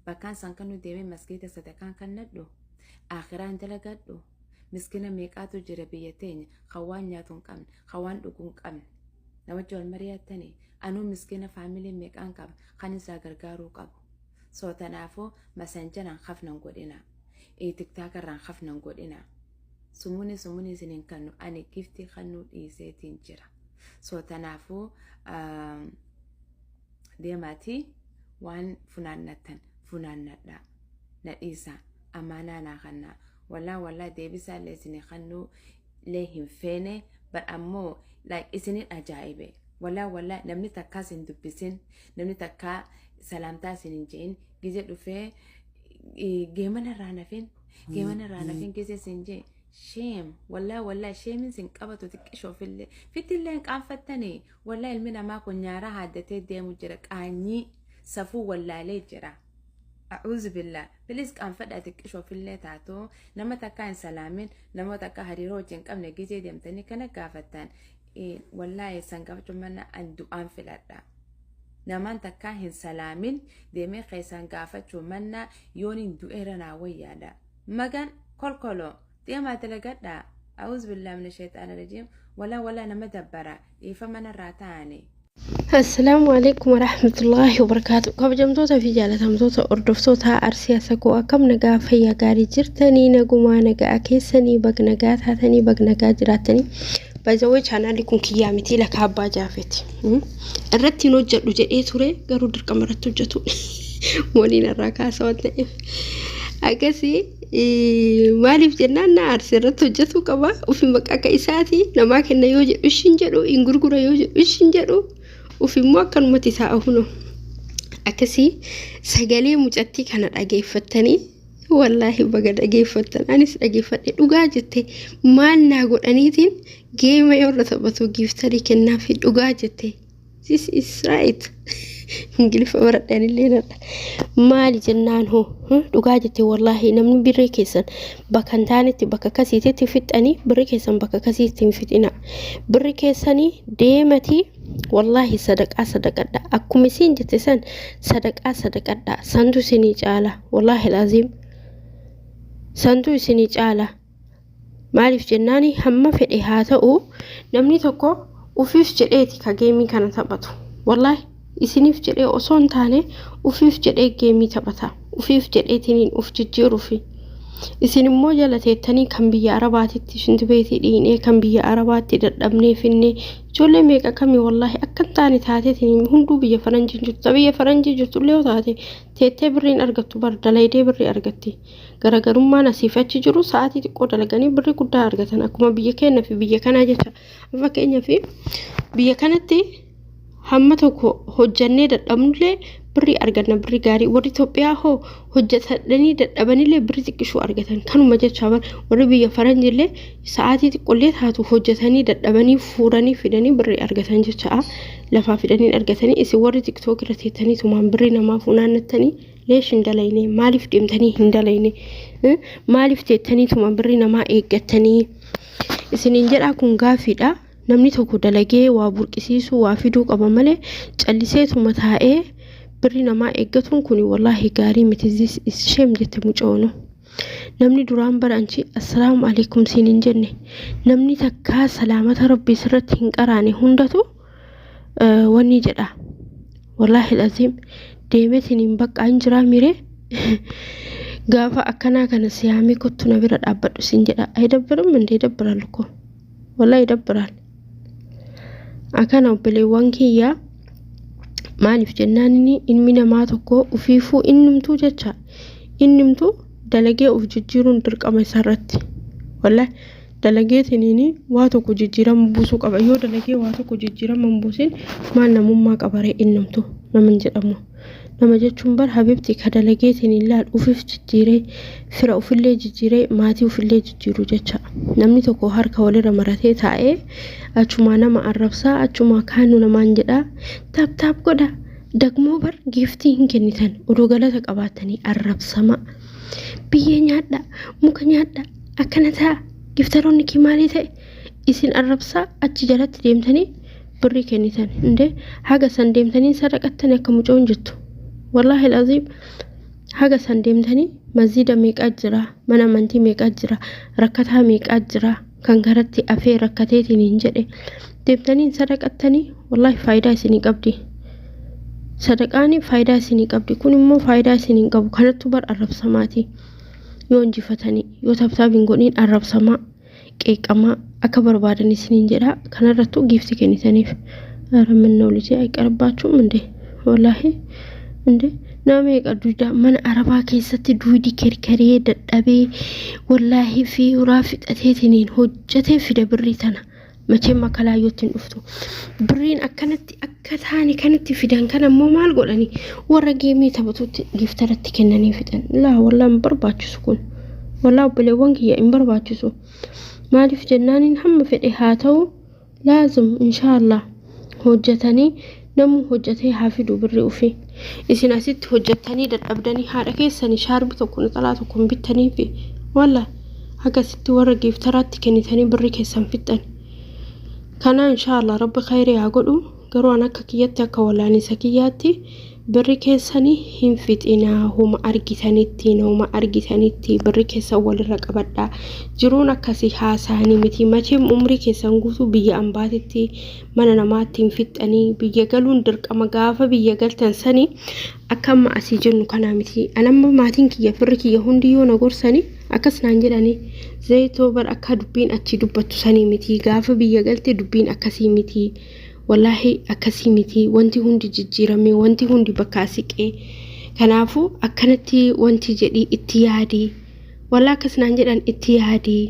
Bakkaan san kannu deemee masgiida sadaqaan kannadhu, aakhiraan dalagadhu. Miskina meeqaatu jira biyya teenya kan waan nyaatu hin qabne, kan waan dhugu hin qabne. Nama wal mari'attanii anuu miskina family meeqaan qaba kan isaa gargaaruu qabu. So tanaafuu Messengeraan hafnan godhina. TikTokarraan hafnan godhina. Sumuni sumuni isin hin kannu, ani giftii kannuu dhiiseetiin jira. So tanaafuu deemaatii waan funaannattan funaannadha. Na dhiisa, amaanaa naa kannaa. Wallaa wallaa, deebisaa illee isin kannuu illee hin feene, but ammoo like isinin ajaa'ibe. Wallaa wallaa, namni takkaa isin dubbisin, namni takkaa salaamtaa isin hin je'in, gizee dhufee geemana irraa nafin, geemana irraa nafin gizee isin jee, shame. Wallaa wallaa, shamein isin qabatu xiqqishoofillee fittillee hin qaanfattanii. Wallaa, ilmi namaa kun nyaaraa haaddatee deemu jira, qaanyii safuu wallaalee jira. A'uuzu billah. Please, qaanfadhaa xiqqishoofillee taatu. Nama takkaa hin salaamin, nama takkaa hariiroo wajjin qabne gizee deemtanii kana gaafattan, wallaahi san gaafachuu mana an du'aan filadha. Namaan takkaa hin salaamin deemee keessaan gaafachuu manna yoon hin du'eera naa wayyaadha. Magan kolkoloo deemaa dalagadhaa. A'uuzu billah mina shayxaana rajiim. Walaa walaa, nama dabbara dhiifama narraa ta'anii. Assalaamu alaikum warahmatullaahi wabarakaatu. Kabajamtoota fi jaalatamtoota hordoftoota Arsii Asakoo, akkam nagaa, fayyaa gaarii jirtanii? Nagumaa, nagaa keessanii? Bag nagaa taatanii, bag nagaa jiraattanii. Baay'ee chaanaalli kun kiyyaa miti, lakaa abbaa jaafeeti. Irratti hin hojjedhu jedhee ture, garuu dirqama irratti hojjetu waliin irraa kaasa waan ta'eef. Akkasii maaliif jennaan, na arsii irratti hojjetuu qaba. Ofii maqaa akka isaati namaa kenna yoo jedhu ishiin jedhu, hin gurgura yoo jedhu ishiin jedhu, ofimmoo akkanumatti ta'a huno. Akkasii sagalee mucattii kana dhageeffattanii, wallaahi baga dhageeffattan. Anis dhageeffadhe. Dhugaa jette, maal naa godhaniitiin game yoo irra taphatu gifterii kennaafi. Dhugaa jette, this is right. Ingiliffa baradhanillee nadha. Maali jennaan hoo, dhugaa jette. Wallaahi namni birrii keessan bakka hin taanetti, bakka akkasiititti fixxanii, birrii keessan bakka akkasiitti hin fixina. Birri keessanii deematii wallaahi sadaqaa sadaqadha. Akkuma isiin jette san sadaqaa sadaqadha. Santu isinii caala, wallaahi laziim, santu isinii caala. Maaliif jennaani, hamma fedhe haa ta'u, namni tokko ufiif jedheeti ka gameii kana taphatu. Wallaahi isiniif jedhee osoo hin taane, ufiif jedhee gameii taphata, ufiif jedheetiniin uf jijjiiruufi. Isin immoo jala teettanii kan biyya arabaatitti shintibeetii dhiinee, kan biyya arabaatti dadhabnee finnee, ijoollee meeqa kamii wallaahi akka hin taane taateetiin hunduu biyya faranjii jirtu. Biyya faranjii jirtullee yoo taate, teettee birriin argattu bar, dalaydee birrii argatti. Garaagarummaan asiif achi jiru sa'aatii xiqqoo dalaganii birrii guddaa argatan, akkuma biyya keenya fi biyya kanaa jecha. Fakkeenyaaf, biyya kanatti hamma tokko hojjannee dadhabnullee birrii arganna, birrii gaarii. Warri Itoophiyaa hoo hojjetanii dadhabanillee birrii xiqqishuu argatan. Kanuma jecha bar, warri biyya faranjillee sa'aatii xiqqollee taatu hojjetanii dadhabanii fuudhanii fidanii birrii argatan jecha, lafaa fidanii argatanii. Isin warri TikTok irra teettanii tumaan birrii namaa funaannattanii, leesh hin dalayne? Maaliif deemtanii hin dalayne? Maaliif teettanii tuma birrii namaa eeggattanii isiniin jedhaa? Kun gaafiidha. Namni tokko dalagee waa burqisiisuu, waa fiduu qaba malee, calliseetuma taa'ee birri namaa eeggatuun kun wallaahi gaarii miti. This is shame jette mucoonu. Namni duraan bara anchi assalaamu alaikum siin hin jenne, namni takkaa salaamata rabbii sirratti hin qaraane hundatu wanni jedha. Wallaahi laziim, deemeetiin hin baqqaa hin jiraa miree. Gaafa akkanaa kana siyaamee kottu na bira dhaabbadhu siin jedha. Ayidabbirin mindee ይደብራል እኮ፣ wallahi ይደብራል። Akkana obboleewwan kiyyaa, maaliif jennaan, inni ilmi namaa tokko ufiifuu innumtuu jecha, innumtuu dalagee of jijjiiruun dirqama isarratti. Wallahi dalageetiniin waa tokko jijjiirama buusuu qaba. Yoo dalagee waa tokko jijjiirama hin buusin, maal namummaa qabaree innumtuu nama hin jedhamu. Nama jechuun bar habibti ka dalageetiin laal ufiif jijjiiree, fira ufillee jijjiiree, maatii ufillee jijjiiru jecha. Namni tokko harka walirra maratee taa'ee achumaa nama arrabsaa, achumaa kaanu namaan jedhaa, tap tap godha. Dagmoo bar giftii hin kennitan odoo galata qabaatanii. Arrabsama, biyyee nyaadha, muka nyaadha, akkana ta'a, gifteroonni kii maalii ta'e isin arrabsaa, achi jalatti deemtanii birrii kennitan. Indee haga san deemtanii sadaqattanii akka mucoon jettu? Wallaahi laziim. Haga san deemtanii masjiida meeqaa jira, mana amantii meeqaa jira, rakkataa meeqaa jira, kan garatti afee rakkateetiin hin jedhe deemtanii hin sadaqattanii, wallaahi faayidaa isinii qabdi. Sadaqaan faayidaa isinii qabdi. Kun immoo faayidaa isinii hin qabu. Kanattu bar arrabsamaati. Yoo injifatanii yoo tap tap hin godhiin arrabsamaa, qeeqamaa akka barbaadan isiniin jedha. Kanarrattuu giifti kennitaniif. Ara ምነው ልጄ አይቀርባችሁም እንዴ? ወላሂ እንዴ nama meeqa duudaa mana arabaa keessatti duudi kerkeree dadhabee, wallaahi fi uraa fixateetiniin hojjetee fida birrii tana. Macheen akka laayyootti hin dhuftu. Birriin akkanatti akka taane kanatti fidan kana immoo maal godhanii warra geemii taphatutti giiftaratti kennanii fixan. Laa, wallaa hin barbaachisu kun. Wallaa obboleewwan kiyya, hin barbaachisu. Maaliif jennaaniin, hamma fedhe haa ta'u, laazim inshaallah hojjetanii, namni hojjetee haa fidu birrii ofii. Isin asitti hojjettanii dadhabdanii haadha keessanii shaarbii tokko, naxalaa tokko hin bittanii fi walla akkasitti warra giiftaraatti kennitanii birrii keessan fixxan. Kana inshaallah Rabbi khayrii haa godhu. Garuu an akka kiyyatti, akka wallaanisa kiyyaatti, birri keessanii hin fixinaa. Homa argitanitti, homa argitanitti birri keessan walirra qabadhaa. Jiruun akkasii haasa'anii miti. Macheem umrii keessan guutuu biyya ambaatitti mana namaatti hin fixxanii. Biyya galuun dirqama. Gaafa biyya galtan sanii akka amma asii jennu kanaa miti. Anamma maatiin kiyya, firri kiyya hundi yoo na gorsanii akkas naan jedhanii, zayitoo bar akka dubbiin achi dubbattu sanii miti, gaafa biyya galte dubbiin akkasii miti, wallaahi akkasii miti, wanti hundi jijjiirame, wanti hundi bakkaa siqee, kanaafuu akkanatti wanti jedhii itti yaadii, wallaa akkas naan jedhan, itti yaadii,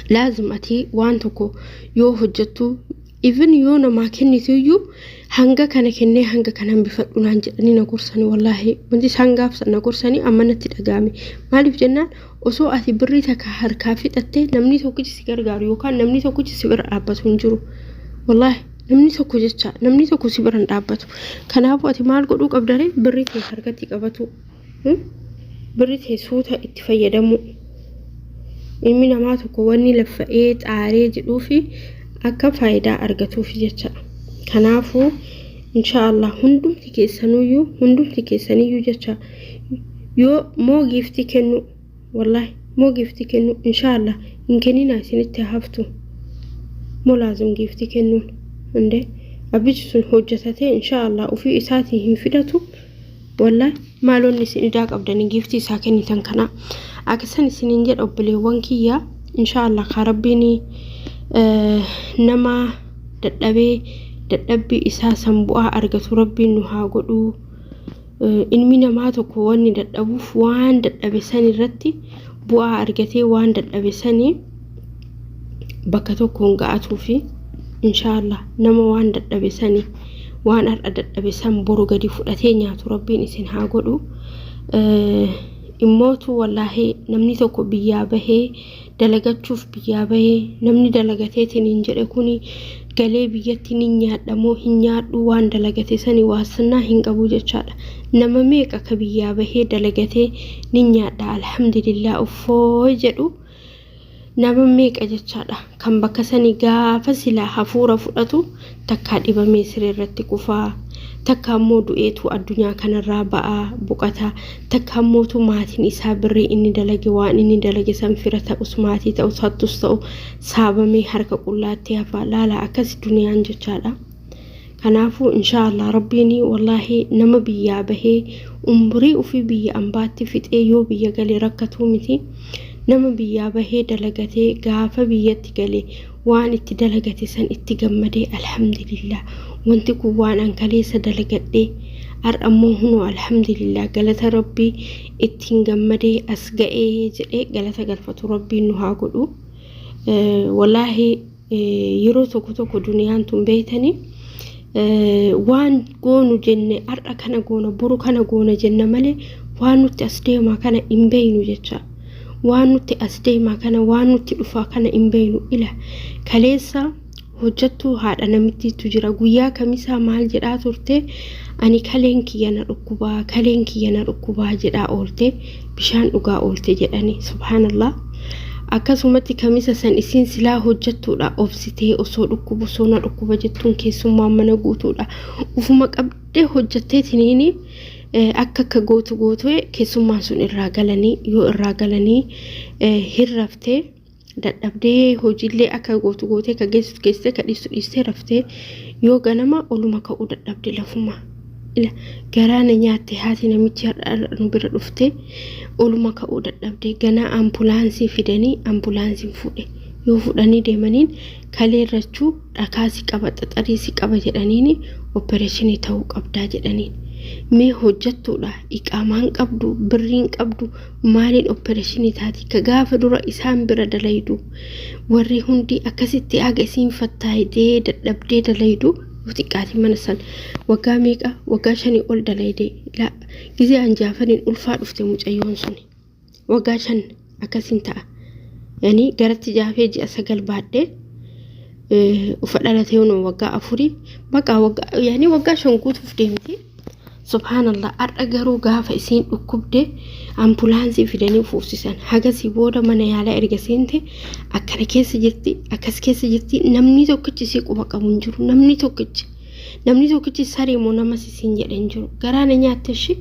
laazim ati waan tokko yoo hojjettu, even yoo namaa kennitu iyyuu, hanga kana kennee hanga kana hambifadhu naan jedhanii na gorsanii. Wallaahi wanti isaan gaafsan na gorsanii amma natti dhaga'ame. Maaliif jennaan, osoo ati birrii takka harkaa fixattee namni tokkichi si gargaaru yookaan namni tokkichi si bira dhaabbatu hin jiru. Wallaahi namni tokko jecha, namni tokko si bira hin dhaabbatu. Kanaafuu ati maal godhuu qabdaree? Birrii kee harkatti qabatu, birrii kee suuta itti fayyadamuu. Ilmi namaa tokko wanni laffa'ee xaaree jedhuu fi akka faayidaa argatuuf jecha. Kanaafuu inshaallah hundumti keessanuyyuu, hundumti keessaniyyuu jecha, yoo moo giiftii kennu, wallaahi moo giiftii kennu, inshaallah hin kenninaa, isinitti haftu. Moo laazim giiftii kennuun inde abbichi sun hojjetatee inshaallah ofii isaatii hin fidatu. Wallaahi maalonni isin idaa qabdanii giiftii isaa kennitan kana? Akkasan isiniin jedha obboleewwan kiyya. Inshaallah kaa Rabbiin nama dadhabee dadhabbii isaa san bu'aa argatu Rabbiin nu haa godhuu. Ilmi namaa tokko wanni dadhabuuf waan dadhabe san irratti bu'aa argatee, waan dadhabe sanii bakka tokkoon ga'atuufi. Inshaallah nama waan dadhabe sanii, waan har'a dadhabe san boru gadi fudhatee nyaatu Rabbiin isin haa godhu. Immootu wallaahi namni tokko biyyaa bahee dalagachuuf biyyaa bahee, namni dalagateetiin hin jedhe kuni galee biyyatti ni nyaadha moo hin nyaadhu, waan dalagate sani waasannaa hin qabu jechaadha. Nama meeqa ka biyyaa bahee dalagatee ni nyaadha, alhamdulillah, uffoo jedhu? Nama meeqa jechaadha kan bakka sanii gaafa silaa hafuura fudhatu takkaa dhibamee siree irratti kufaa, takka ammoo du'eetu addunyaa kanarraa ba'aa boqata, takka ammootu maatiin isaa birrii inni dalage, waan inni dalage san, fira ta'us, maatii ta'us, hattus ta'u, saabamee harka qullaatti hafa. Laala, akkas duniyaan jechaadha. Kanaafuu inshaallah Rabbiin wallaahi nama biyyaa bahee umrii ofii biyya ambaatti fixee yoo biyya galee rakkatuu miti. Nama biyyaa bahee dalagatee gaafa biyyatti galee waan itti dalagate san itti gammadee, alhamdulillah, wanti kun waan an kaleessa dalagadhee, har'a immoo hunoo alhamdulillah, galata Rabbii, ittiin gammadee as ga'ee jedhee galata galfatu Rabbiin nu haa godhu. Wallaahi yeroo tokko tokko duniyaan tun, beeytanii, waan goonu jenne, har'a kana goona, boru kana goona jenna malee waan nutti as deemaa kana hin beeynu jecha. Waan nutti as deemaa kana, waan nutti dhufaa kana hin beeynu. Ila kaleessa hojjattuu haadha namittiitu jira. Guyyaa kamisaa maal jedhaa turte? Ani kaleen kiyya na dhukkubaa, kaleen kiyya na dhukkubaa jedhaa oolte, bishaan dhugaa oolte jedhani. Subhaanallah. Akkasumatti kamisa san isiin silaa hojjattuudha, obsitee osoo dhukkubu, osoo na dhukkuba jettuun, keessummaan mana guutuudha, ufuma qabdee hojjatteetiniini. Akka gootu gootu keessummaan sun irraa galanii yoo irraa galanii hin raftee dadhabdee hojiillee akka gootu gootee ka geessitu geessitee ka dhiistu dhiistee raftee yoo ganama oluma ka'uu dadhabde lafuma. Garaa na nyaatte haati namichi har'a nu bira dhufte oluma ka'uu dadhabde ganaa ambulaansii fidanii ambulaansiin fuudhe yoo fuudhanii deemaniin kaleerrachuu dhakaa si qaba xaxarii si qaba jedhaniini opereeshinii ta'uu qabdaa jedhaniin. Mee hojjettuudha iqaamaan qabdu birriin qabdu maaliin opereeshinii taati ka gaafa dura isaan bira dalaydu warri hundi akkasitti haga isiin fattaayitee dadhabdee dalaydu yoo xiqqaate mana san waggaa meeqa waggaa 5 ol dalaydee gizee anjaafaniin ulfaa dhufte mucayyoon suni waggaa 5 akkasiin ta'a. Yani garatti jaafee ji'a 9 baadhee ufa dhalatee waggaa 4 baqa waggaa yani waggaa 5 guutuuf deemti. Subhaanallah har'a garuu gaafa isiin dhukkubde ambulaansii fidanii fuufsisan hagasii booda mana yaalaa erga seente akkana keessa jirti akkas keessa jirti namni tokkichi isii quba qabu hin jiru namni tokkichi saree moo nama sisiin jedhe hin jiru garaa na nyaatte ishii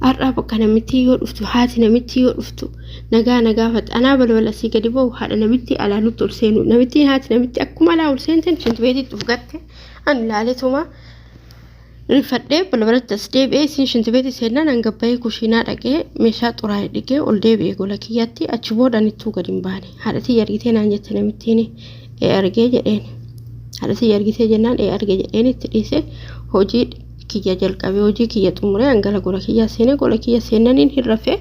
har'a bakka namitti yoo dhuftu haati namitti yoo dhuftu nagaa nagaa fatte anaa balbala asii gadi ba'u haadha namitti alaa nutti ol seenu namitti haati namitti akkuma alaa ol seenten shintibeetitti uf gatte ani ilaaletuma rifadhee balbalatti as deebi'ee isiin shintibeetii seennaan hangabbayee kushiinaa dhaqee meeshaa xuraa'e dhiqee ol deebi'ee gola kiyyatti achi booda anittuu gadi hin baane haadha tiyya argitee naan jette namittiin ee argee jedheen haadha tiyya argitee jennaan ee arge jedheen itti dhiise hojii kiyya jalqabee hojii kiyya xumuree hangala gola kiyya seenee gola kiyya seennaniin hin rafee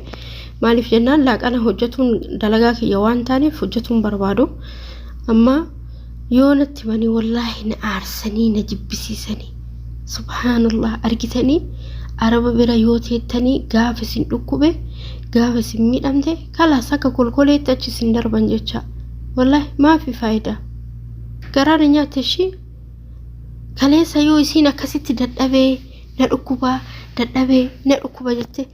maaliif jennaan laaqana hojjetuun dalagaa kiyya waan taaneef hojjetuun barbaadu amma yoo natti himanii wallaahi na aarsanii na jibbisiisanii subhaanallah argitanii araba bira yoo teettanii gaafa isin dhukkube gaafa isin miidhamte kalaas akka kolkoleetti achi isin darban jecha wallaahi maafi faayidaa garaa na nyaatte ishii kaleessa yoo isiin akkasitti dadhabee na dhukkubaa dadhabee na dhukkuba jette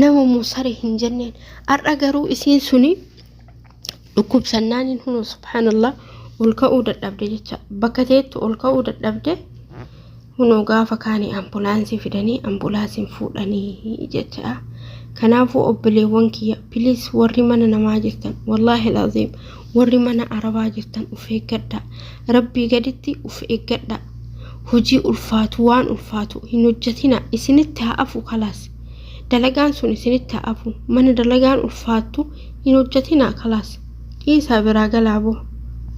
nama moo saree hin jenneen har'a garuu isiin suni dhukkubsannaaniin hunoo subhaanallah ol ka'uu dadhabde jecha bakka teettu ol ka'uu dadhabde hunoo gaafa kaanii ambulaansii fidanii ambulaansiin fuudhanii jecha. Kanaafuu obboleewwan kiyya please warri mana namaa jirtan wallaahi laziim warri mana arabaa jirtan uf eeggadha rabbii gaditti uf eeggadha hojii ulfaatu waan ulfaatu hin hojjetina isinitti haa afu kalaas dalagaan sun isinitti haa afu mana dalagaan ulfaattu hin hojjetina kalaas dhiisaa biraa galaa boo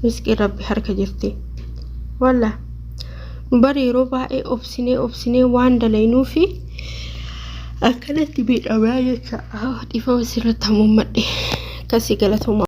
riskiin rabbi harka jirti walla nu bari yeroo baay'ee obsinee obsinee waan dalaynuufi akkanatti miidhamaa jecha dhiifama sirratti hamuummadhe akkasii galatooma.